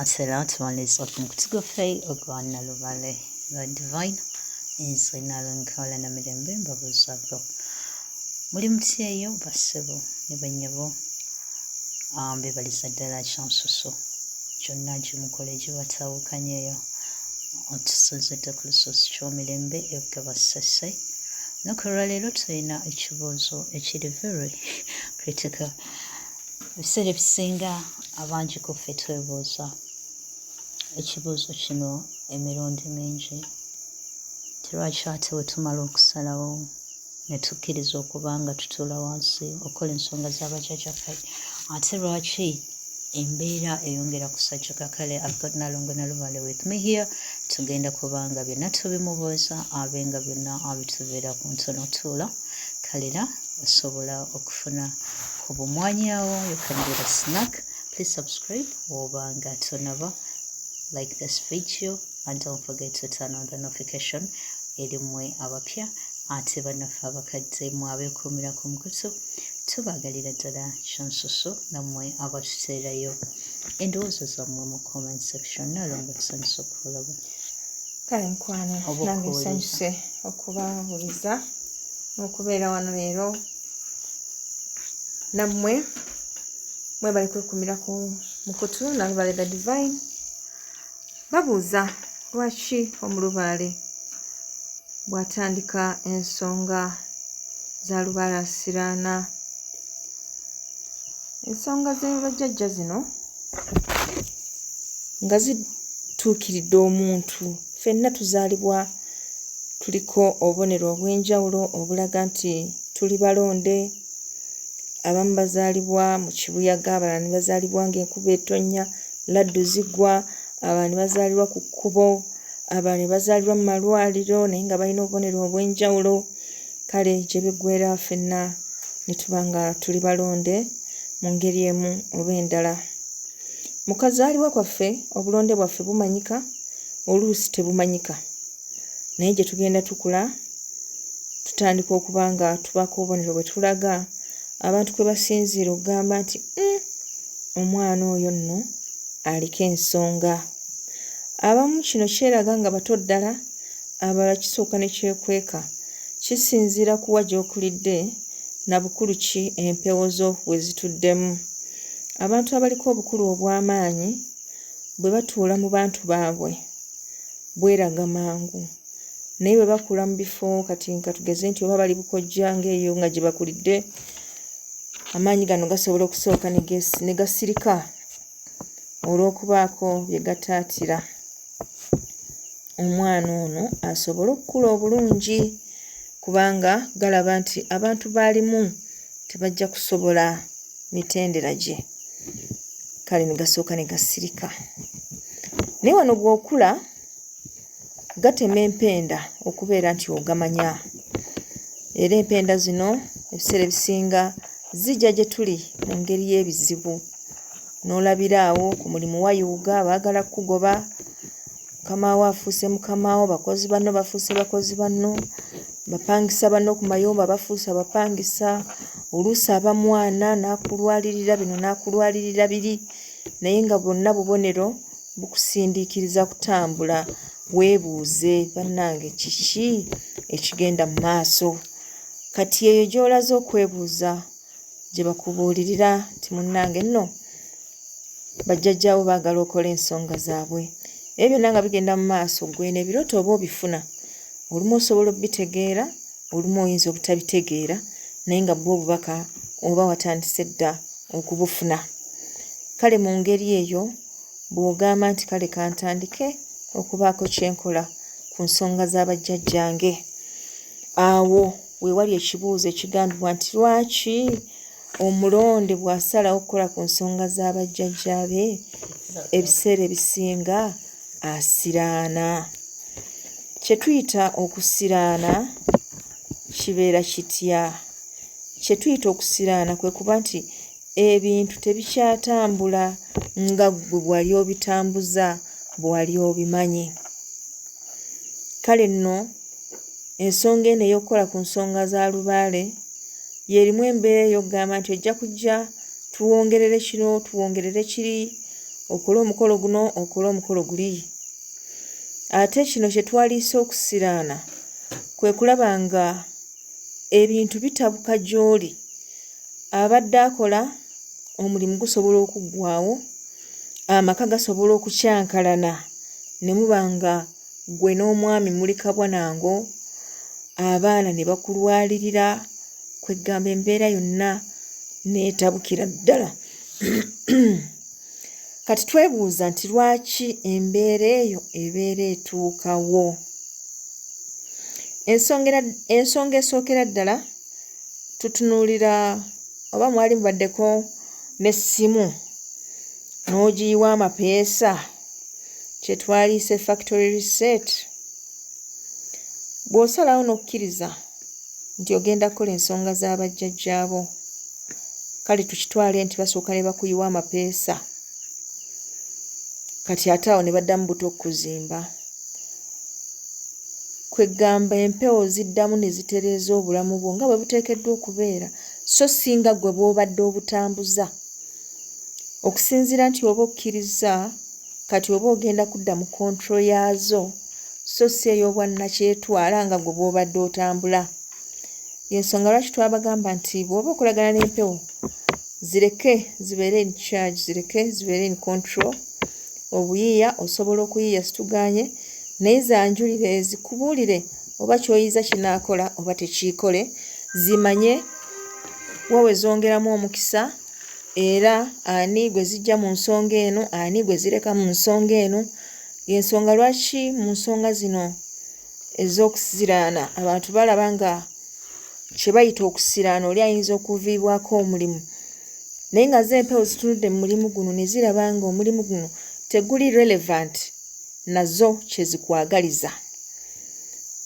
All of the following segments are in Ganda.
Ate era tumaliriza ku mukutu gwaffe ogwa Nalubale The Divine. Nze Nalunkola na Mirembe mbabuuzaako. Muli mutya eyo bassebo ne bannyabo? Mbebaliza ddala kyansusu kyonna gye mukola egibatawukanya eyo. Otusinzidde ku lusozi Kyomirembe e Bugaba Ssese. Olunaku olwaleero tulina ekibuuzo ekiri very critical. Ebiseera ebisinga abangi ku ffe twebuuza ekibuuzo kino emirundi mingi nti lwaki ate bwe tumala okusalawo ne tukkiriza okuba nga tutuula wansi okukola ensonga za bajjajjaffe ate lwaki embeera eyongera kusajjuka. Kale I've got Nalongo Nalubale with me here. Tugenda kuba nga byonna tubimubuuza abe nga byonna abituviira ku ntono. Tuula kalira osobola okufuna ku bumwanyi awo. You can get a snack. Please subscribe oba nga tonaba, like this video and don't forget to turn on the notification eri mmwe abapya. Ate bannaffe abakadde mwe abeekuumira ku mukutu, tubaagalira ddala kyansusu, nammwe abatuteerayo endowooza zammwe mu comment section. Nalongo, tusanyusa okulaba. Kale mukwano, Oba nange okuwuliza. Nsanyuse okubawuliza n'okubeera wano leero nammwe. Mwebale kwekumira ku mukutu Nalubale The Divine. Babuuza lwaki omulubaale bw'atandika ensonga za lubaale asiraana. Ensonga z'abajjajja zino nga zituukiridde omuntu, ffenna tuzaalibwa tuliko obubonero obw'enjawulo obulaga nti tuli balonde. Abamu bazaalibwa mu kibuyaga, abalala ne bazaalibwa ng'enkuba etonnya, laddu zigwa, abalala ne bazaalibwa ku kkubo, abalala ne bazaalibwa mu malwaliro, naye nga balina obubonero obw'enjawulo. Kale gye biggweera ffenna ne tuba nga tuli balonde mu ngeri emu oba endala. Mu kazaalibwa kwaffe obulonde bwaffe bumanyika, oluusi tebumanyika, naye gye tugenda tukula tutandika okuba nga tubaako obubonero bwe tulaga abantu kwe basinziira okugamba nti, omwana oyo nno aliko ensonga." Abamu kino kyeraga nga bato ddala, abalala kisooka ne kyekweka. Kisinziira ku wa gy'okulidde na bukulu ki empewo zo bwe zituddemu. Abantu abaliko obukulu obw'amaanyi bwe batuula mu bantu baabwe bweraga mangu, naye bwe bakula mu bifo kati nka tugeze nti oba bali bukojja ng'eyo nga gye bakulidde, amaanyi gano gasobola okusooka ne gasirika olw'okubaako bye gataatira omwana ono asobole okukula obulungi, kubanga galaba nti abantu baalimu tebajja kusobola mitendera gye. Kale ne gasooka ne gasirika. Naye wano bw'okula gatema empenda okubeera nti ogamanya, era empenda zino ebiseera ebisinga zijja gye tuli mu ngeri y'ebizibu. N'olabira awo ku mulimu wayuuga, baagala kukugoba, mukama wo afuuse mukama wo, bakozi banno bafuuse bakozi banno, bapangisa banno ku mayumba bafuuse abapangisa, oluusi aba mwana n'akulwalirira bino n'akulwalirira biri, naye nga bwonna bubonero bukusindiikiriza kutambula weebuuze, bannange kiki ekigenda mu maaso? Kati eyo gy'olaze okwebuuza gye bakubuulirira nti munnange nno bajjajjaawo baagala okole ensonga zaabwe. Ebyo byonna nga bigenda mu maaso, ggwe eno ebirooto oba obifuna, olumu osobola obitegeera, olumu oyinza obutabitegeera, naye nga bwo obubaka oba watandise dda okubufuna. Kale mu ngeri eyo bw'ogamba nti kale kantandike okubaako kye nkola ku nsonga za bajjajjange, awo we wali ekibuuzo ekigambibwa nti lwaki omulonde bw'asalawo okukola ku nsonga za bajjajjaabe ebiseera ebisinga asiraana. Kye tuyita okusiraana kibeera kitya? Kye tuyita okusiraana kwe kuba nti ebintu tebikyatambula nga ggwe bw'wali obitambuza, bw'wali obimanyi. Kale nno ensonga eno ey'okukola ku nsonga za lubaale y'erimu embeera ey'okugamba nti ojja kujja tuwongerere kino, tuwongerere kiri, Okole omukolo guno, okole omukolo guli. Ate kino kye twaliise okusiraana kwe kulaba nga ebintu bitabuka gy'oli. Abadde akola omulimu gusobola okuggwaawo, amaka gasobola okukyankalana ne muba nga ggwe n'omwami muli kabwa na ngo, abaana ne bakulwalirira, kweggamba embeera yonna n'etabukira ddala. Kati twebuuza nti lwaki embeera eyo ebeera etuukawo? Ensonga esookera ddala tutunuulira oba mwali mubaddeko n'essimu n'ogiyiwa amapeesa kye twaliise factory reset. Bw'osalawo n'okkiriza nti ogenda kukola ensonga za bajjajjaabo, kale tukitwale nti basooka ne bakuyiwa amapeesa, kati ate awo ne baddamu buto okukuzimba. Kweggamba empewo ziddamu ne zitereeza obulamu bwo nga bwe buteekeddwa okubeera so si nga ggwe bw'obadde obutambuza. Okusinziira nti oba okkirizza kati oba ogenda kudda mu control yaazo so si ey'obwannakyetwala nga ggwe bw'obadde otambula. Y'ensonga lwaki twabagamba nti bw'oba okolagana n'empewo zireke zibeere in charge, zireke zibeere in control. Obuyiiya osobola okuyiiya situgaanye naye zanjulire zikubuulire oba ky'oyiiza kinaakola oba tekiikole, zimanye wa we zongeramu omukisa era ani gwe zijja mu nsonga eno, ani gwe zireka mu nsonga eno. Y'ensonga lwaki mu nsonga zino ez'okusiraana abantu balaba nga kye bayita okusiraana oli ayinza okuviibwako omulimu naye nga zo empewo zitunudde mu mulimu guno ne ziraba nga omulimu guno teguli relevant nazo kye zikwagaliza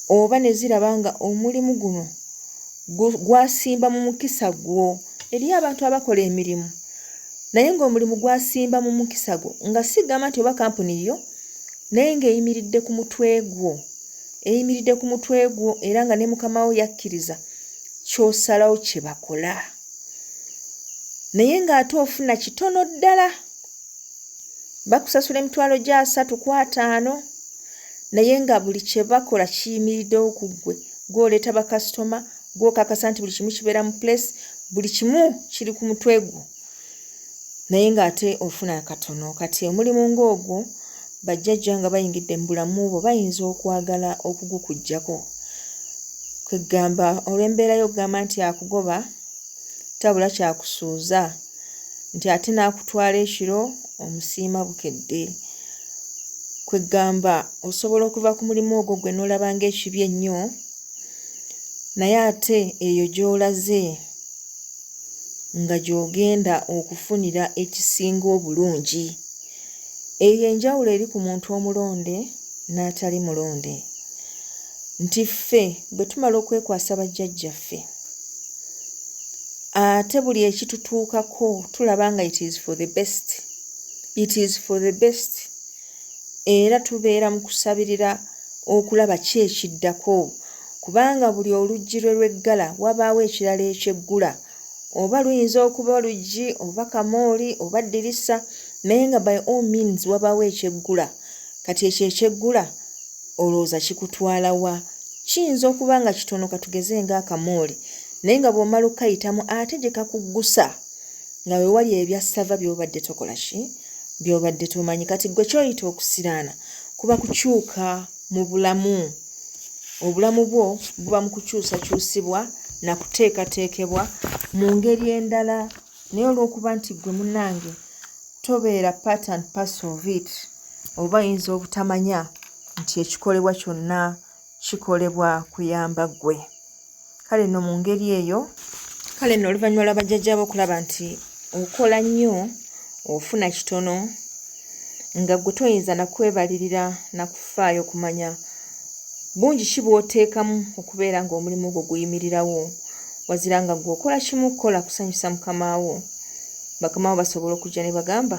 oba ne ziraba nga omulimu guno gwasimba mu mukisa gwo. Eriyo abantu abakola emirimu naye ng'omulimu gwasimba mu mukisa gwo nga sigamba nti oba kampuni yo naye ng'eyimiridde ku mutwe gwo, eyimiridde ku mutwe gwo era nga ne mukama wo yakkiriza ky'osalawo kye bakola naye ng'ate ofuna kitono ddala bakusasula emitwalo gy'asatu ku ataano naye nga buli kye bakola kiyimiriddewo ku ggwe gw'oleeta bakasitoma gw'okakasa nti buli kimu kibeera mu place buli kimu kiri ku mutwe gwo naye ng'ate ofuna katono kati omulimu ng'ogwo bajjajja nga bayingidde mu bulamu bwo bayinza okwagala okugukuggyako kweggamba olw'embeera y'okugamba nti akugoba tabula kyakusuuza nti ate n'akutwala ekiro omusiima bukedde kweggamba osobola okuva ku mulimu ogwo gwe n'olaba ng'ekibi ennyo naye ate eyo gy'olaze nga gy'ogenda okufunira ekisinga obulungi. Eyo y'enjawulo eri ku muntu omulonde n'atali mulonde. Nti ffe bwe tumala okwekwasa bajjajjaffe, ate buli ekitutuukako tulaba nga it is for the best, it is for the best era tubeera mu kusabirira okulaba ki ekiddako kubanga buli oluggi lwe lweggala wabaawo ekirala ekyeggula oba luyinza okuba luggi oba kamooli oba ddirisa naye nga by all means wabaawo ekyeggula kati ekyo ekyeggula olowooza kikutwala wa kiyinza okuba nga kitono katugeze ng'akamooli naye nga bw'omala okukayitamu ate gye kakuggusa nga we wali ebyassava by'obadde tokola ki by'obadde tomanyi kati ggwe ky'oyita okusiraana kuba kukyuka mu bulamu obulamu bwo buba mu kukyusakyusibwa na kuteekateekebwa mu ngeri endala naye olw'okuba nti ggwe munnange tobeera part and parcel of it oba oyinza obutamanya nti ekikolebwa kyonna kikolebwa kuyamba ggwe. Kale nno mu ngeri eyo kale nno oluvannyuma lwa bajjajjaabo okulaba nti okola nnyo ofuna kitono nga ggwe toyinza na kwebalirira na kufaayo kumanya bungi ki bw'oteekamu okubeera ng'omulimu gwo guyimirirawo wazira nga ggwe okola kimu kukola kusanyusa mukama wo bakama bo basobola okujja ne bagamba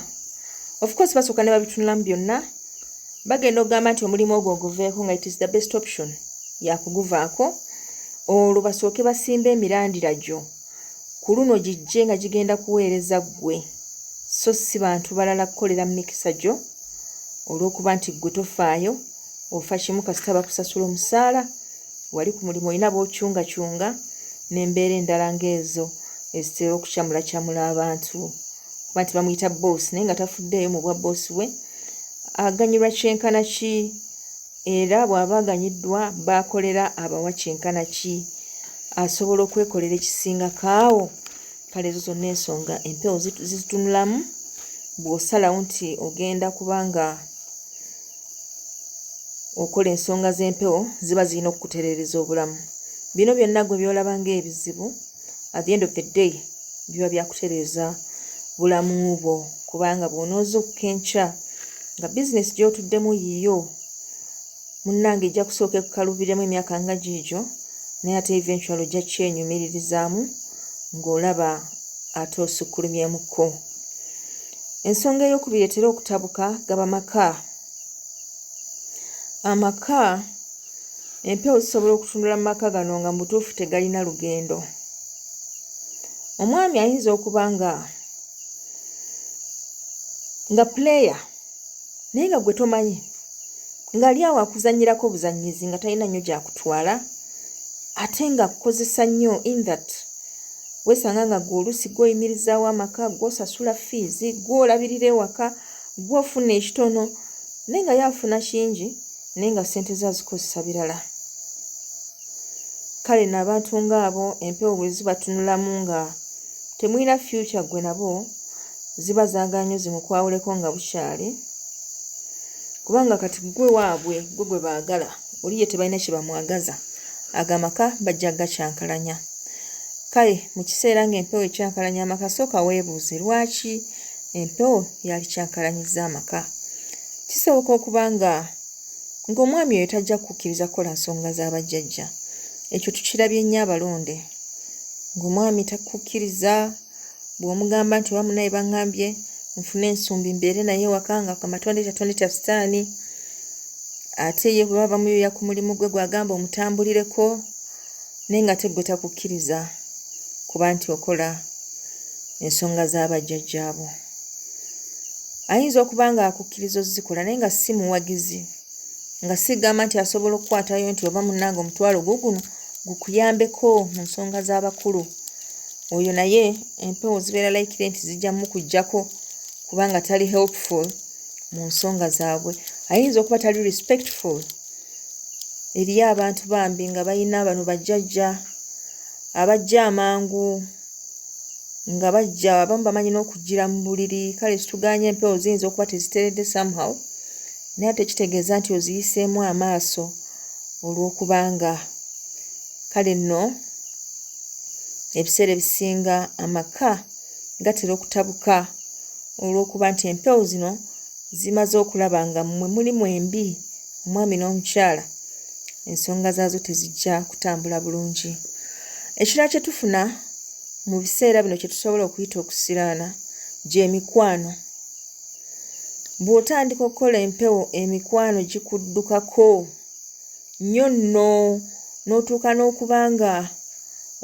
of course basooka ne babitunulamu byonna bagenda okugamba nti omulimu ogwo oguveeko nga it is the best option yakuguvaako olwo basooke basimbe emirandira gyo ku luno gijje nga gigenda kuweereza ggwe so si bantu balala kukolera mu mikisa gyo olw'okuba nti ggwe tofaayo ofa kimu kasita bakusasula omusaala wali ku mulimu olina b'okyungacunga n'embeera endala ng'ezo ezitera okucamulacamula abantu kuba nti bamuyita bboosi naye nga tafuddeeyo mu bwa bboosi bwe aganyulwa kyenkana ki era bw'aba aganyiddwa b'akolera abawa kyenkana ki asobola okwekolera ekisingako awo kale ezo zonna ensonga empewo zitunulamu bw'osalawo nti ogenda kuba nga okola ensonga z'empewo ziba zirina okukutereereza obulamu bino byonna gwe by'olaba ng'ebizibu at the end of the day biba byakutereeza bulamu bwo kubanga bw'onoozuukuka enkya nga bizinesi gy'otuddemu yiyo munnange ejja kusooka ekukaluubiremu emyaka nga giigyo naye ate eventually ojja kyenyumiririzaamu ng'olaba ate osukkulumyemukko. Ensonga eyokubiri etera okutabuka gaba maka. Amaka empewo zisobola okutunula mu maka gano nga mu butuufu tegalina lugendo. Omwami ayinza okuba nga nga puleeya naye nga gwe tomanyi ng'ali awo akuzannyirako buzannyizi nga talina nnyo gy'akutwala ate ng'akukozesa nnyo in that weesanga nga gwe oluusi gw'oyimirizaawo amaka gw'osasula fiizi gw'olabirira ewaka gw'ofuna ekitono naye nga ye afuna kingi naye nga ssente ze azikozesa birala. Kale nno abantu ng'abo empewo bwe zibatunulamu nga temulina future ggwe nabo ziba zaagala nnyo zimukwawuleko nga bukyali kubanga kati ggwe waabwe ggwe gwe baagala oli ye tebalina kye bamwagaza ago amaka bajja gakyankalanya. Kale mu kiseera ng'empewo ekyankalanya amaka sooka weebuuze lwaki empewo yalikyankalanyizza amaka. Kisoboka okuba nga ng'omwami oyo tajja kukukkiriza kukola nsonga za bajjajja. Ekyo tukirabye nnyo abalonde ng'omwami takukkiriza bw'omugamba nti oba munaye baŋŋambye nfune ensumbi mbeere naye ewaka nga kama tondeeta tondeeta sitaani ate ye bwe baba bamuyoya ku mulimu gwe gw'agamba omutambulireko naye nga ate ggwe takukkiriza kuba nti okola ensonga za bajjajjaabo. Ayinza okuba nga akukkiriza ozikola naye nga si muwagizi nga sigamba nti asobola okukwatayo nti oba munnange omutwalo guguno gukuyambeko mu nsonga z'abakulu. Oyo naye empewo zibeera likely nti zijja mukuggyako kubanga tali helpful mu nsonga zaabwe. Ayinza okuba tali respectful eriyo abantu bambi nga balina bano bajjajja abajja amangu nga bajja abamu bamanyi n'okujjira mu buliri kale situgaanye empewo ziyinza okuba teziteredde somehow naye ate kitegeeza nti oziyiseemu amaaso olw'okubanga kale nno ebiseera ebisinga amaka gatera okutabuka olw'okuba nti empewo zino zimaze okulaba nga mmwe muli mwembi omwami n'omukyala ensonga zaazo tezijja kutambula bulungi. Ekirala kye tufuna mu biseera bino kye tusobola okuyita okusiraana gy'emikwano. Bw'otandika okukola empewo emikwano gikuddukako nnyo nno n'otuuka n'okuba nga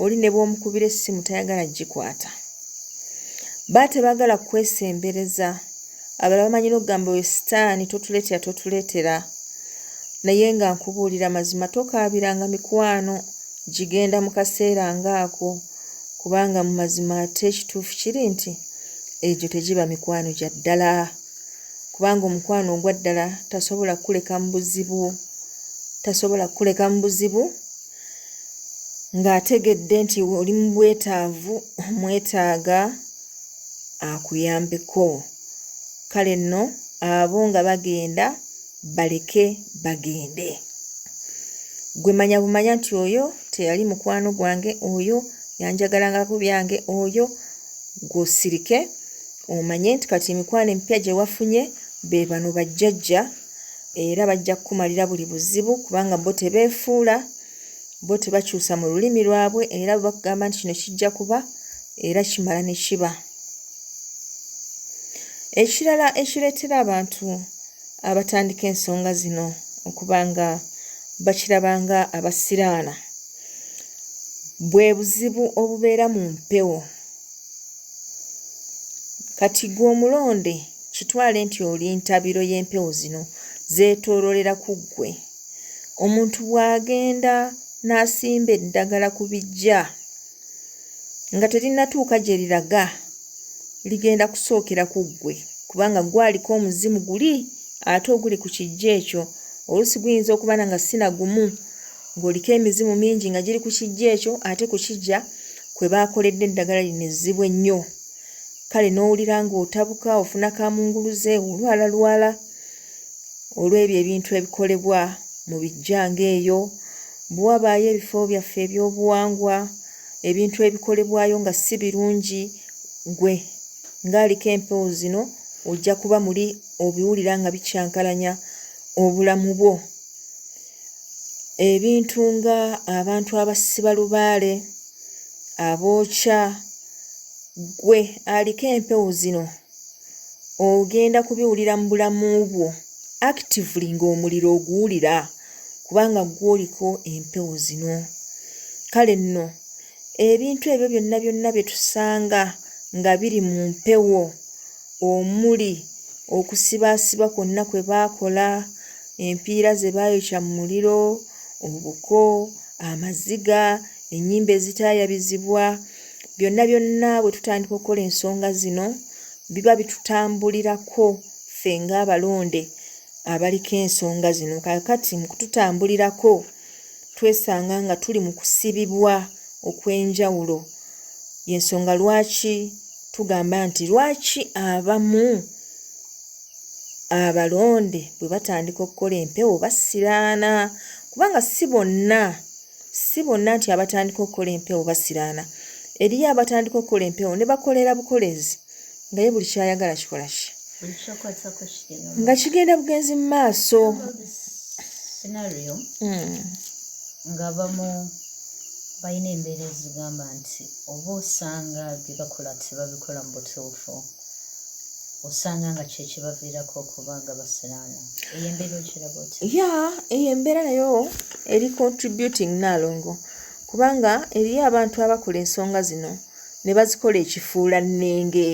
oli ne bw'omukubira essimu tayagala gikwata. Baba tebaagala kukwesembereza. Abalala bamanyi n'okugamba oyo sitaani totuleetera totuleetera. Naye nga nkubuulira mazima tokaabiranga mikwano gigenda mu kaseera ng'ako kubanga mu mazima ate ekituufu kiri nti egyo tegiba mikwano gya ddala kubanga omukwano ogwa ddala tasobola kukuleka mu buzibu tasobola kukuleka mu buzibu ng'ategedde nti oli mu bwetaavu omwetaaga akuyambeko. Kale nno abo nga bagenda baleke bagende. Ggwe manya bumanya nti oyo teyali mukwano gwange, oyo yanjagalangako byange, oyo ggwe osirike omanye nti kati emikwano emipya gye wafunye be bano bajjajja era bajja kukumalira buli buzibu kubanga bo tebeefuula. Bo tebakyusa mu lulimi lwabwe era bwe bakugamba nti kino kijja kuba era kimala ne kiba. Ekirala ekireetera abantu abatandika ensonga zino okuba nga bakiraba nga abasiraana bwe buzibu obubeera mu mpewo. Kati ggwe omulonde kitwale nti oli ntabiro y'empewo zino, zeetooloolera ku ggwe. Omuntu bw'agenda n'asimba eddagala ku biggya nga terinnatuuka gye liraga, ligenda kusookera ku ggwe kubanga ggwe aliko omuzimu guli ate oguli ku kiggya ekyo. Oluusi guyinza okuba nga si na gumu, ng'oliko emizimu mingi nga giri ku kiggya ekyo ate ku kiggya kwe baakoledde eddagala lino ezzibu ennyo. Kale n'owulira ng'otabuka, ofuna kamunguluze, olwalalwala olw'ebyo ebintu ebikolebwa mu biggya ng'eyo. Bwe wabaayo ebifo byaffe eby'obuwangwa, ebintu ebikolebwayo nga si birungi, ggwe ng'aliko empewo zino ojja kuba muli obiwulira nga bikyankalanya obulamu bwo. Ebintu nga abantu abasiba lubaale, abookya, ggwe aliko empewo zino ogenda kubiwulira mu bulamu bwo actively ng'omuliro oguwulira kubanga ggwe oliko empewo zino. Kale nno ebintu ebyo byonna byonna bye tusanga nga biri mu mpewo omuli okusibaasiba kwonna kwe baakola, empiira ze baayokya mu muliro, obuko, amaziga, ennyimba ezitaayabizibwa, byonna byonna bwe tutandika okukola ensonga zino biba bitutambulirako ffe ng'abalonde abaliko ensonga zino. Kaakati mu kututambulirako twesanga nga tuli mu kusibibwa okw'enjawulo. Y'ensonga lwaki tugamba nti lwaki abamu abalonde bwe batandika okukola empewo basiraana, kubanga si bonna, si bonna nti abatandika okukola empewo basiraana. Eriyo abatandika okukola empewo ne bakolera bukolezi nga ye buli ky'ayagala kikola ki? Nga kigenda bugenzi mu maaso. Scenario ng'abamu balina embeera ezigamba nti oba osanga bye bakola tebabikola mu butuufu, osanga nga kye kibaviirako okuba nga basiraana. Eyo embeera okiraba otya? Ya, eyo embeera nayo eri contributing, Nnaalongo, kubanga eriyo abantu abakola ensonga zino ne bazikola ekifuulannenge,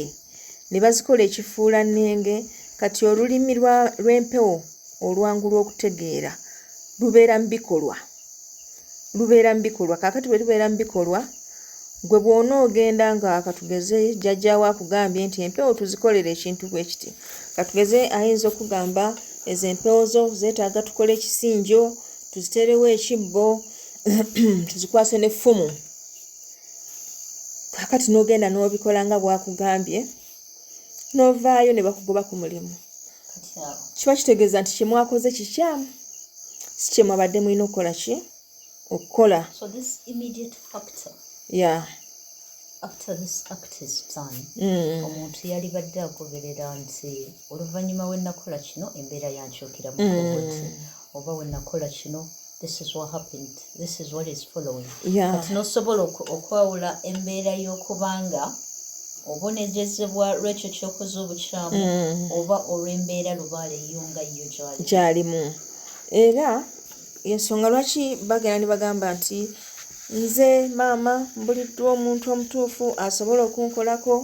ne bazikola ekifuulannenge. Kati olulimi lw'empewo olwangu lw'okutegeera lubeera mu bikolwa, lubeera mu bikolwa. Kaakati bwe lubeera mu bikolwa, ggwe bw'onoogenda nga katugeze jjajjaawo akugambye nti empewo tuzikolere ekintu bwe kiti, katugeze ayinza okugamba ezo empewo zo zeetaaga tukole ekisinjo, tuziteerewo ekibbo, tuzikwase n'effumu. Kaakati n'ogenda n'obikola nga bw'akugambye, n'ovaayo ne bakugoba ku mulimu. Kiba kitegeeza nti kye mwakoze kikyamu, si kye mwabadde mulina okukola ki okukola. So this immediate factor, after this act is done, omuntu yalibadde agoberera nti oluvannyuma we nakola kino embeera yankyukira mu bweti, oba we nakola kino this is what happened, this is what is following. Kati n'osobola okwawula embeera y'okubanga obonerezebwa lw'ekyo ky'okoze obukyamu oba olw'embeera lubaale yo nga yo gy'ali gyalimu. Era ensonga lwaki bagenda ne bagamba nti nze maama mbuliddwa omuntu omutuufu asobola okunkolako,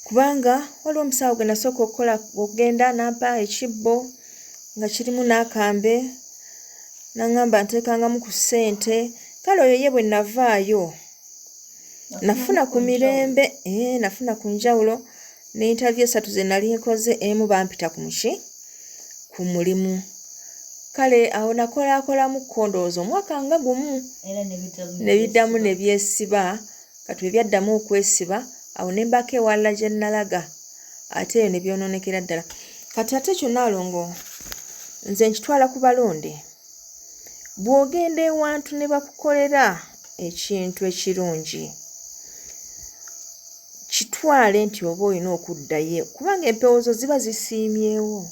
kubanga waliwo omusawo gwe nasooka okukola okugenda n'ampa ekibbo nga kirimu n'akambe, n'aŋŋamba nteekangamu ku ssente. Kale oyo ye bwe navaayo nafuna ku mirembe, nafuna ku njawulo. Ne interview esatu ze nali nkoze, emu bampita ku muki ku mulimu. Kale awo nakolaakolamuko ndowooza omwaka nga gumu, ne biddamu ne byesiba. Kati bwe byaddamu okwesiba awo ne mbaako ewalala gye nalaga, ate eyo ne byonoonekera ddala. Kati ate ekyo, Nnaalongo, nze nkitwala ku balonde. Bw'ogenda ewantu ne bakukolera ekintu ekirungi, kitwale nti oba olina okuddayo kubanga empewo zo ziba zisiimyewo.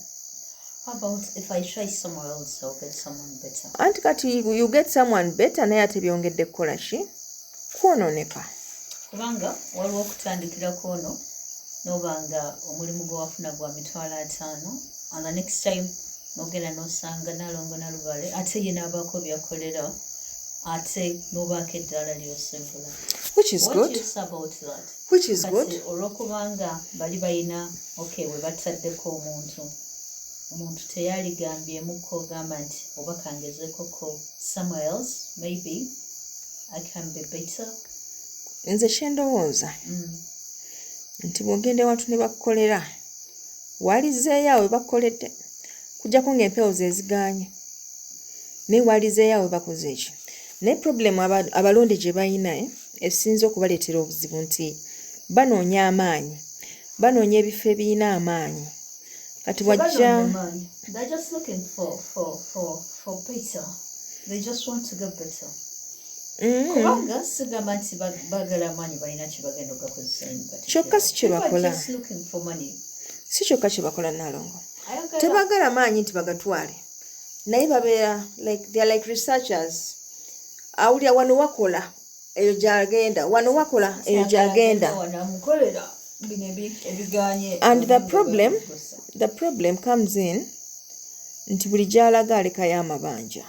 Anti kati you get someone better, naye ate byongedde kukola ki? Kwonooneka. Kubanga waliwo okutandikira ku ono n'oba nga omulimu gwe wafuna gwa 500,000, and the next time n'ogenda n'osanga Nalongo Nalubale ate ye n'abaako byakolera. Ate n'obaako eddaala ly'osimbula. Which is What good. do you say about that? Which is Kati good. olw'okubanga bali balina, okay, we bataddeko omuntu, omuntu teyaligambyemuko ogamba nti oba kangezeekoko somewhere else, maybe I can be better. Nze kyendowooza nti bw'ogenda ewantu ne bakukolera, walizeeyo awo we bakukoledde, kujjako ng'empewo ze zigaanye, naye walizeeyo awo we bakoze eki. Naye problem abalonde gye balina, esinze okubaleetera obuzibu nti banoonya amaanyi, banoonya ebifo ebirina amaanyi. Kati wajja Tebanoonya maanyi. They're just looking for better. They just want to get better. Kubanga sigamba nti baagala amaanyi, balina kye bagenda ogakozesa in particular. Kyokka si kye People are bakola. just looking for money. Si kyokka kye bakola, Nalongo. Ayagala- Tebaagala maanyi nti bagatwale, naye babeera like they are like researchers. Awulira wano wakola, eyo gyagenda, wano wakola, eyo gyagenda. Wano amukolera bino ebiganye. And the problem comes in nti buli gy'alaga alekayo amabanja.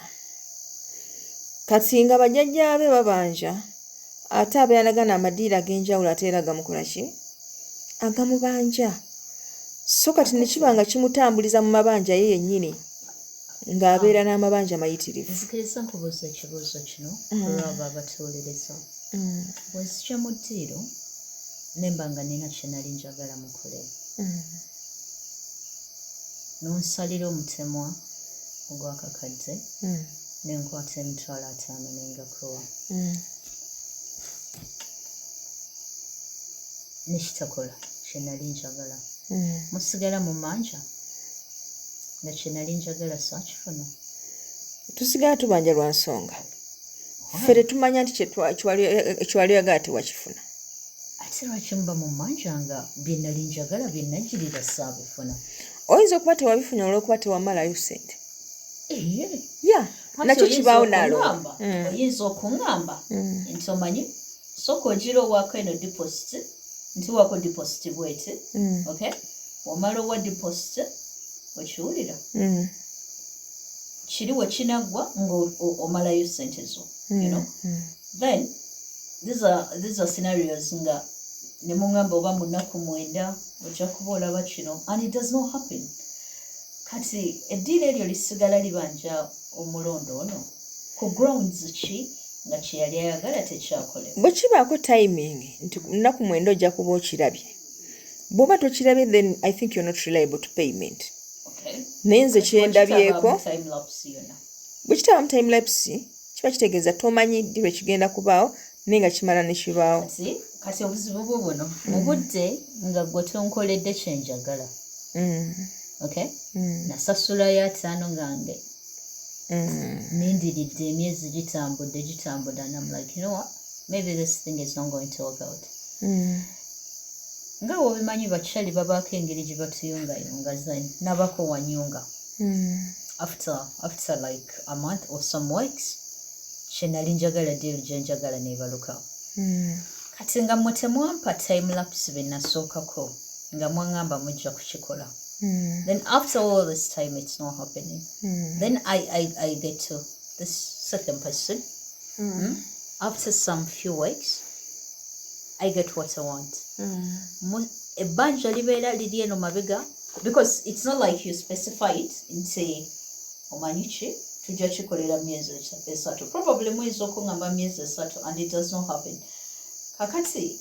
Kati nga bajjajjaabe babanja, ate abeera nagana amadiiro ag'enjawulo, ate era gamukola ki? Agamubanja. So kati ne kiba nga kimutambuliza mu mabanja ye yennyini, ng'abeera n'amabanja mayitirivu. Nzikiriza nkubuuza ekibuuzo kino olwabo abatuwuliriza. Bwe nzija mu ddiiro ne mba nga nina kye nali njagala mukole, n'onsalira omutemwa ogwakakadde, ne nkwata 50,000 ne ngakuwa, ne kitakola kye nali njagala, musigala mu manja nga kye nali njagala saakifuna? Tusigala tubanja lwa nsonga ffe tetumanya nti kyewali oyagala tewakifuna. Ate lwaki muba mu manja nga bye nali njagala, bye najjirira, saabifuna? Oyinza okuba tewabifuna olw'okuba tewamalayo ssente. Ee. Ya. Anti Nakyo oyinza kibaawo, Naalongo. Oyinza okuŋŋamba nti omanyi sooka ogira owaako eno deposit, nti waako deposit bweti, okay, omala owa deposit, okiwulira, kiri we kinaggwa nga omalayo sente zo. Then these are scenarios nga ne muŋŋamba oba mu nnaku 9 ojja kuba olaba kino, and it does not happen. Kati eddiiro eryo lisigala libanja omulondo ono ku grounds ki nga kye yali ayagala tekyakolebwa? Bwe kibaako timing nti nnaku 9 ojja kuba okirabye, bw'oba tokirabye, then I think you're not reliable to payment. Naye nze kyendabyeko, Time lapse yonna. bwe kitaba mu time lapse, kiba kitegeeza tomanyi ddi lwe kigenda kubaawo, naye nga kimala ne kibaawo. Kati obuzibu bwo buno mu budde nga gwe tonkoledde kyenjagala, okay, nasasulayo 50 gange, nindiridde, emyezi gitambudde gitambudde, and I'm like, you know what, maybe this thing is not going to work out. Nga wobimanyi, bakyali babaako engeri gye batuyungayunga, then nabako wanyunga after like a month or some weeks, kyenali njagala, deal gye njagala nebaluka. Kati nga mmwe temwampa time lapse bye nasookako nga mwaŋŋamba mujja kukikola, then after all this time it's not happening, then I get to this second person. After some few weeks I get what I want. Ebbanja libeera liri eno mabega, because it's not like you specify it nti omanyi ki, tujja kikolera myezi 3. Probably muyinza okuŋŋamba myezi 3 and it does not happen. Kakati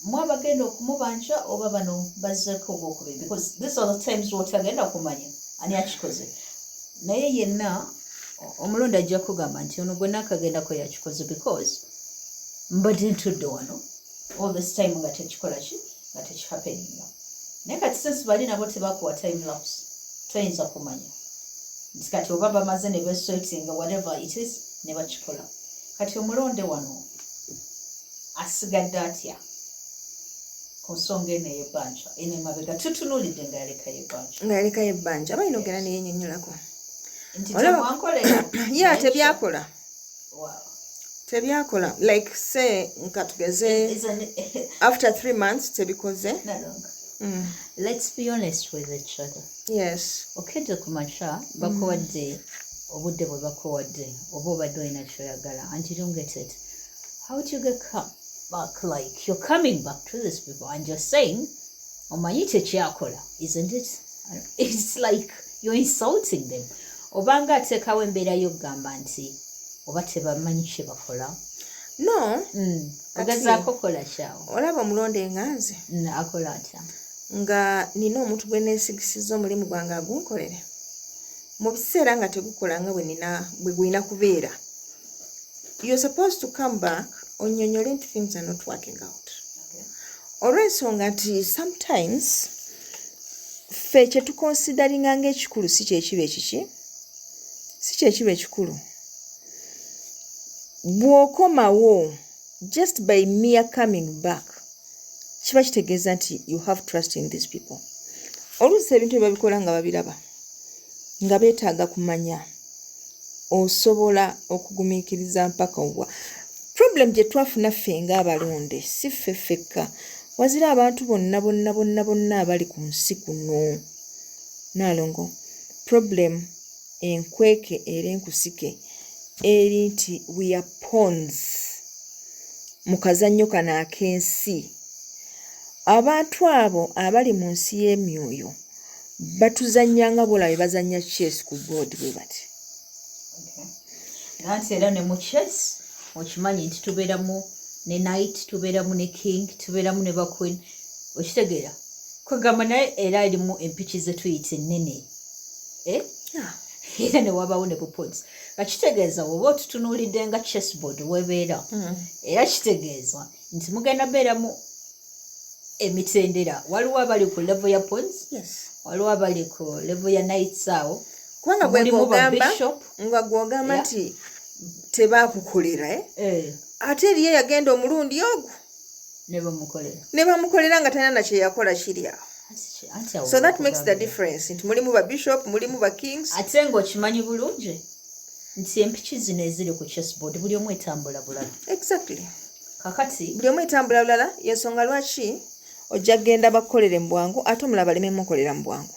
mwabagenda okumubanja oba bano bazzeeko ogwokubiri, because these are the times wotagenda kumanya ani akikoze. Naye yenna omulondi ajja kugamba nti ono gwe naakagendako yakikoze, because mbadde ntudde wano all this time nga tekikola ki, nga tekihappeninga. Naye kati since bali nabo tebakuwa time lapse, toyinza kumanya nti kati oba bamaze ne besortinga, whatever it is, ne bakikola. Kati omulonde wano asigadde atya ku nsonga eno ey'ebbanja eno emabega tutunuulidde nga yalekayo ebbanja? Nga yalekayo ebbanja, aba alina okugenda neyenyonyolako Nti Olaba- temwankolera. Ya, tebyakola. Wow. Tebyakola, like say nka tugeze after 3 months tebikoze. Nalonga. Let's be honest with each other. Yes. Okedde ku makya, bakuwadde Obudde bwe bakuwadde oba obadde olina kyoyagala and you don't get it. How do you get come back? Like, you're coming back to these people and you're saying, omanyi tekyakola, isn't it? It's like you're insulting them. Obanga ateekawo embeera y'okugamba nti oba tebamanyi kye bakola. No. Ogezaako kola kyawo. Olaba omulonde nga nze Akola atya? Nga nina omuntu gwe neesigisiza omulimu gwange agunkolere, mu biseera nga tegukola nga bwe nina bwe gulina kubeera, you're supposed to come back onyonyole nti things are not working out, olw'ensonga nti sometimes ffe kye tuconsideringa ng'ekikulu si kyekiba ekiki, si kyekiba ekikulu. Bw'okomawo, just by mere coming back, kiba kitegeeza nti you have trust in these people. Oluusi ebintu ebyo babikola nga babiraba nga beetaaga kumanya osobola okugumiikiriza mpaka obwa. Problem gye twafuna ffe ng'abalonde, si ffe ffekka, wazira abantu bonna bonna bonna bonna abali ku nsi kuno, Naalongo, problem enkweke era enkusike eri nti we are pawns mu kazannyo kano ak'ensi. Abantu abo abali mu nsi y'emyoyo batuzannya nga bw'olaba bwe bazannya chess ku board bwe bati. Nanti era ne mu chess okimanyi nti tubeeramu ne knight, tubeeramu ne king, tubeeramu ne baqueen, okitegeera? Kwegamba naye era erimu empiki ze tuyita ennene, eh? Era ne wabaawo ne bupawns. Kakitegeeza bw'oba otutunuulidde nga chessboard webeera, era kitegeeza nti mugenda beeramu emitendera. Waliwo abali ku level ya pawns, waliwo abali ku level ya knights awo. Kubanga gwe Mulimu ba gwogamba bishop. Nga gwogamba nti tebaakukolera, eh? Eh, ate eriyo yagenda omulundi ogwo ne bamukolera. Ne bamukolera nga talina nakye yakola kiri awo. Anti awo So that makes the wakugambira. difference nti mulimu ba bishop, mulimu ba kings. Ate ng'okimanyi bulungi nti empiki zino eziri ku chessboard, buli omu etambula bulala. Kakati Buli omu etambula bulala. Yensonga lwaki ojja kugenda bakukolere mu bwangu ate omulala baleme mukolera mu bwangu.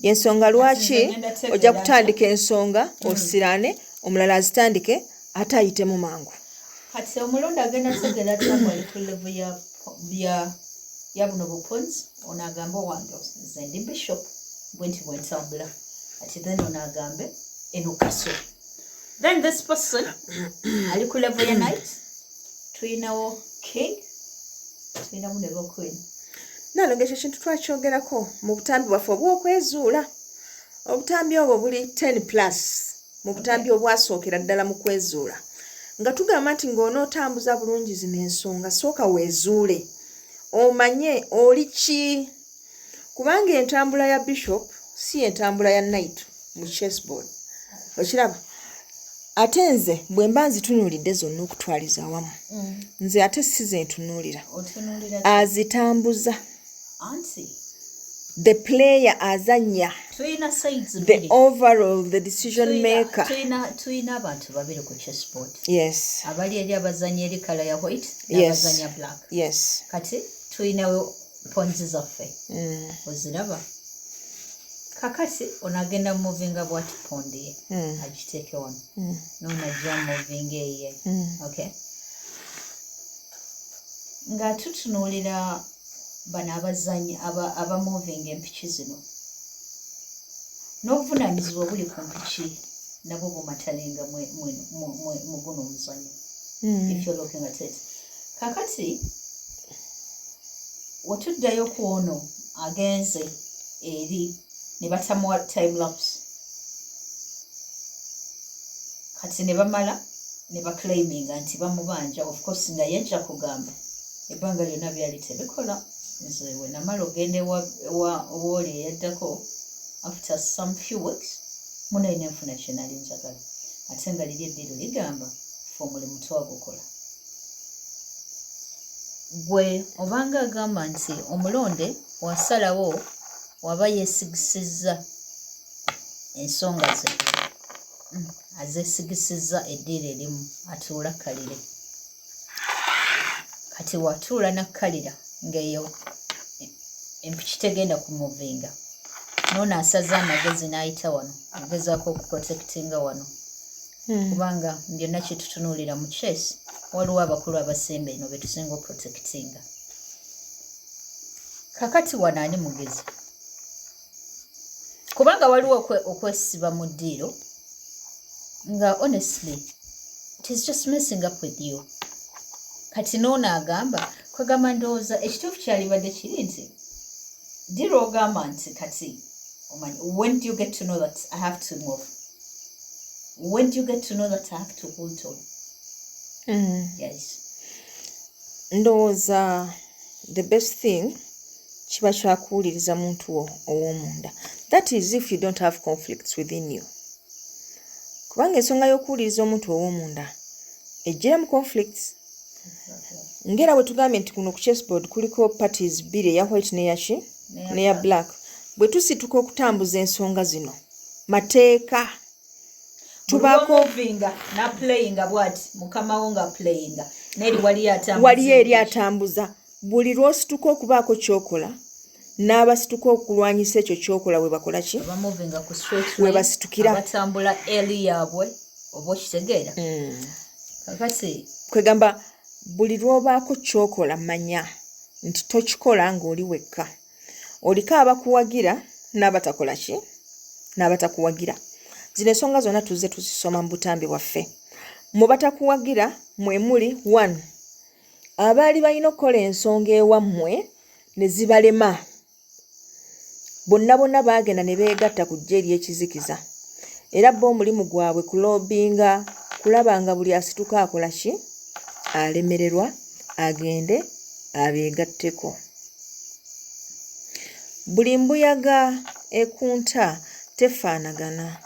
Yensonga lwaki nze ngenda tegeera ojja kutandika ensonga osiraane, omulala azitandike ate ayitemu mangu. Kati omulonde agenda tegeera atya ali ku level ya buno bupawns? Ono agambe, owange nze ndi bishop, bwe nti bwe ntambula. Ati then ono agambe eno castle, then this person ali ku level ya knight, tuyinawo king, tuyinamu ne queen. Nalongo, ekyo kintu twakyogerako mu butambi bwaffe obw'okwezuula. Obutambi obwo buli 10 plus mu butambi obwasookera ddala mu kwezuula, nga tugamba nti ng'onootambuza bulungi zino ensonga, sooka weezuule omanye oli ki, kubanga entambula ya bishop si entambula ya knight mu chessboard, okiraba? Ate nze bwe mba nzitunuulidde zonna okutwaliza awamu, nze ate si ze ntunuulira. Otunuulira Azitambuza, anti the player azannya, tulina sides the bbiri. overall, the decision maker. Tulina abantu babiri ku chessboard, abali eri abazanya eri colour ya white n'abazanya black. Kati tulinawo pawns zaffe, oziraba? Kakati ono agenda movinga bwati pawn ye, agiteeke wano, nono ajja movinga eyiye. Okay, nga tutunuulira bano abazanyi abamovinga empiki zino n'obuvunaanyizibwa obuli ku mpiki nabwo bumatalenga mu guno omuzannyo. If you're looking at it kakati, wetuddayo ku ono agenze eri ne batamuwa time lapse, kati ne bamala ne baclaiminga nti bamubanja, of course nga yajja kugamba ebbanga lyonna byali tebikola. Nze we namala ogenda ewooli eyaddako after some few weeks, munaye nenfuna kye nali njagala, ate nga liri eddiiro ligamba fe omulimu twagukola. Gwe obanga agamba nti omulonde wasalawo waba yeesigisizza ensonga ze, azeesigisizza eddiiro erimu, atuula kkalire. Kati watuula nakkalira ng'eyo empiki tegenda kumuvinga. Noono asaze amagezi n'ayita wano, agezaako okuprotectinga wano, kubanga byonna kyetutunuulira mu chess, waliwo abakulu abasemba eno betusinga oprotectinga. Kakati wano ani mugezi? Kubanga waliwo okwesiba mu ddiiro nga honestly it is just messing up with you. Kati noono agamba, kwegamba ndowooza ekituufu kyalibadde kiri nti ddi lwogamba nti kati omanyi, when do you get to know that I have to move? When do you get to know that I have to hold on? Yes. Ndowooza the best thing kiba kyakuwuliriza muntu wo ow'omunda. That is if you don't have conflicts within you, kubanga ensonga y'okuwuliriza omuntu ow'omunda ejjira mu conflicts, ngera bwe tugambye nti kuno ku chessboard kuliko parties bbiri, eya white n'eyaki, n'eya black. Bwe tusituka okutambuza ensonga zino, mateeka tubaako movinga na playinga bwati, mukamawo nga playinga neri waliyo atambuza. Waliyo eri atambuza. Buli lw'osituka okubaako ky'okola, n'abasituka okulwanyisa ekyo ky'okola bwe bakola ki? Abamovinga ku straight We line, basitukira. Abatambula eli yaabwe, oba okitegeera? Kakati Kwegamba buli lw'obaako ky'okola, manya nti tokikola ng'oli wekka, oliko abakuwagira n'abatakola ki, n'abatakuwagira. Zino ensonga zonna tuzze tuzisoma mu butambi bwaffe. Mu batakuwagira mwe muli one, abaali balina okukola ensonga ewammwe ne zibalema, bonna bonna baagenda ne beegatta ku ggye ery'ekizikiza, era bo omulimu gwabwe kulobinga, kulaba nga buli asituka akola ki, alemererwa, agende abeegatteko. Buli mbuyaga ekunta tefaanagana.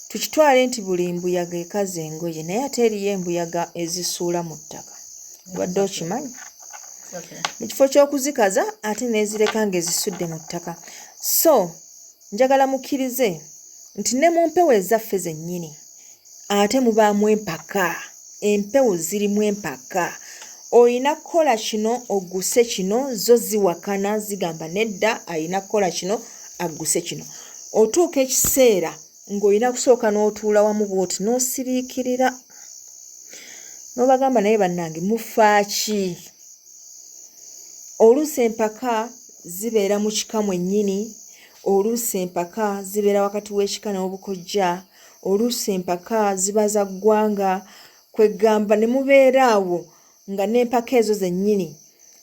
Tukitwale nti buli mbuyaga ekaza engoye, naye ate eriyo embuyaga ezisuula mu ttaka. Obadde okimanyi? Mu kifo ky'okuzikaza, ate n'ezireka ng'ezisudde mu ttaka. So njagala mukkirize nti ne mu mpewo ezaffe zennyini ate mubaamu empaka. Empewo zirimu empaka. Olina kukola kino ogguse kino, zo ziwakana, zigamba nedda, alina kukola kino agguse kino. Otuuka ekiseera ng'olina kusooka n'otuula wamu bw'oti n'osiriikirira n'obagamba, naye bannange, mufaaki? Oluusi empaka zibeera mu kika mwennyini, oluusi empaka zibeera wakati w'ekika n'obukojja, oluusi empaka ziba za ggwanga. Kwegamba ne mubeera awo nga n'empaka ezo zennyini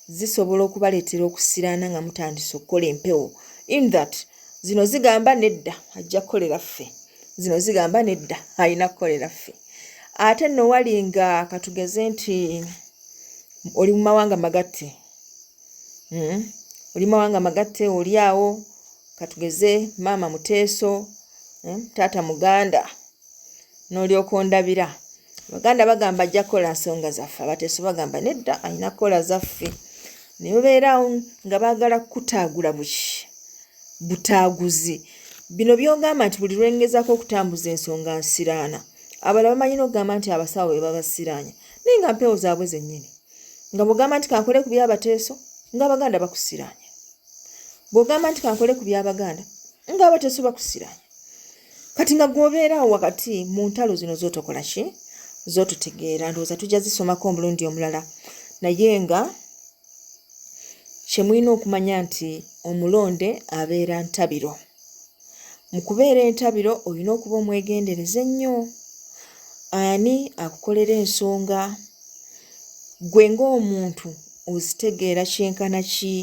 zisobola okubaleetera okusiraana nga mutandise okukola empewo, in that zino zigamba nedda, ajja kukolera ffe, zino zigamba nedda, alina kukolera ffe. Ate nno wali nga katugeze nti oli mu mawanga magatte, Oli mawanga magatte, oli awo katugeze maama Muteeso, taata Muganda, n'olyoka ondabira Abaganda bagamba ajja kukola nsonga zaffe, Abateeso bagamba nedda, alina kukola zaffe. Ne babeeraawo nga baagala kukutaagula buki butaaguzi. Bino by'ogamba nti buli lwengezaako okutambuza ensonga nsiraana, abalala bamanyi n'okugamba nti abasawo be babasiraanya, naye nga mpewo zaabwe zennyini. Nga bw'ogamba nti kankole ku by'Abateeso, ng'Abaganda bakusiraanya, bw'ogamba nti kankole ku by'Abaganda, ng'Abateeso bakusiraanya. Kati nga gw'obeera awo wakati mu ntalo zino z'otokola ki, z'ototegeera. Ndowooza tujja zisomako omulundi omulala, naye nga kye mulina okumanya nti omulonde abeera ntabiro. Mu kubeera entabiro olina okuba omwegendereza ennyo. Ani akukolera ensonga? Ggwe ng'omuntu ozitegeera kyenkana ki?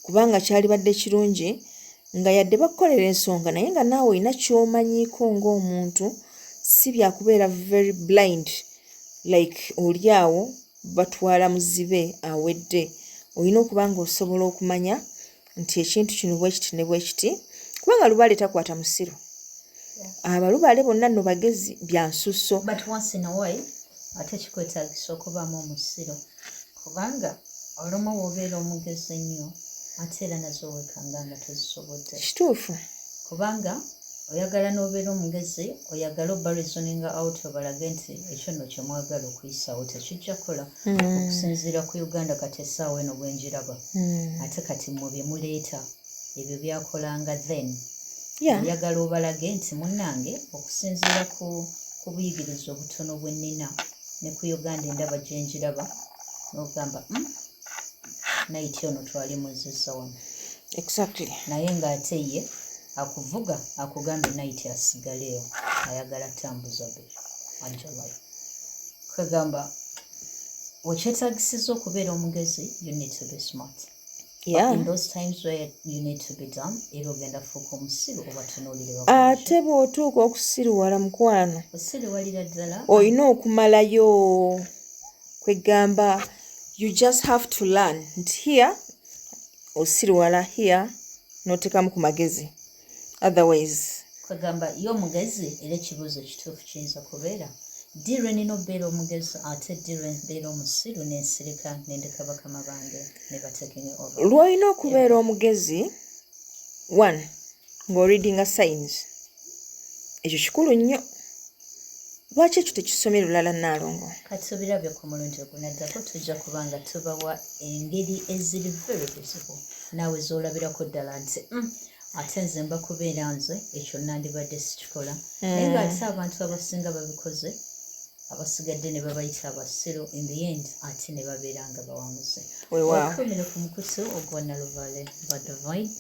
Kubanga kyalibadde kirungi nga yadde bakukolera ensonga, naye nga naawe olina ky'omanyiiko ng'omuntu, si bya kubeera very blind, like oli awo batwala muzibe awedde. Olina okuba ng'osobola okumanya nti ekintu kino bwe kiti ne bwe kiti, kubanga lubaale takwata musiru. Abalubaale bonna nno bagezi bya nsusso. But once in a while ate kikwetaagisa okubaamu omusiro, kubanga olumu wobeera omugezi ennyo, ate era nazo weekanga nga tozisobodde. Kituufu. Kubanga oyagala n'obeera omugezi, oyagala oba reasoning out, obalage nti ekyo nno kyemwagala okuyisaawo tekijja kukola, okusinziira ku Uganda kati essaawa eno bwenjiraba. Ate kati mmwe bye muleeta ebyo byakolanga then. Oyagala obalage nti munnange okusinziira ku ku buyigirize obutono bwe nnina ne ku Uganda endaba gye ngiraba n'ogamba Night ono twali muzizza wano. Exactly. Naye ng'ate ye akuvuga akugambye Night asigaleewo ayagala tambuza be Angela. Kwegamba wekyetaagisiza okubeera omugezi, you need to be smart. But in those times where you need to be dumb, era ogenda fuuka omusiru obatunuulire. Ate bw'otuuka okusiruwala, mukwano, Osiriwalira ddala. Olina okumalayo, kwegamba you just have to learn nti here osiriwala, here n'oteekamu ku magezi, otherwise Kwegamba ye omugezi, era ekibuuzo ekituufu kiyinza kubeera, ddi lwe nina okubeera omugezi ate ddi lwe mbeera omusiru nensirika nendeka bakama bange ne bataking over? Lw'olina okubeera omugezi, one, ng'oreadinga signs. Ekyo kikulu nnyo. Lwaki ekyo tekisomye lulala, Nnaalongo? Kati obirabye ku mulundi ogunaddako tujja kuba nga tubawa engeri eziri very visible naawe z'olabirako ddala nti ate nze mba kubeera nze ekyo nandibadde sikikola, naye ng'ate abantu abasinga babikoze, abasigadde ne babayita abasiru. In the end ate ne babeera nga bawanguze. Weewaawo. Wakuumire ku mukutu ogwa Naluvale ba Divine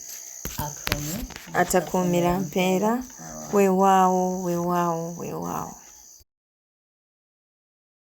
akuume. Atakuumira mpeera. Weewaawo, weewaawo, weewaawo.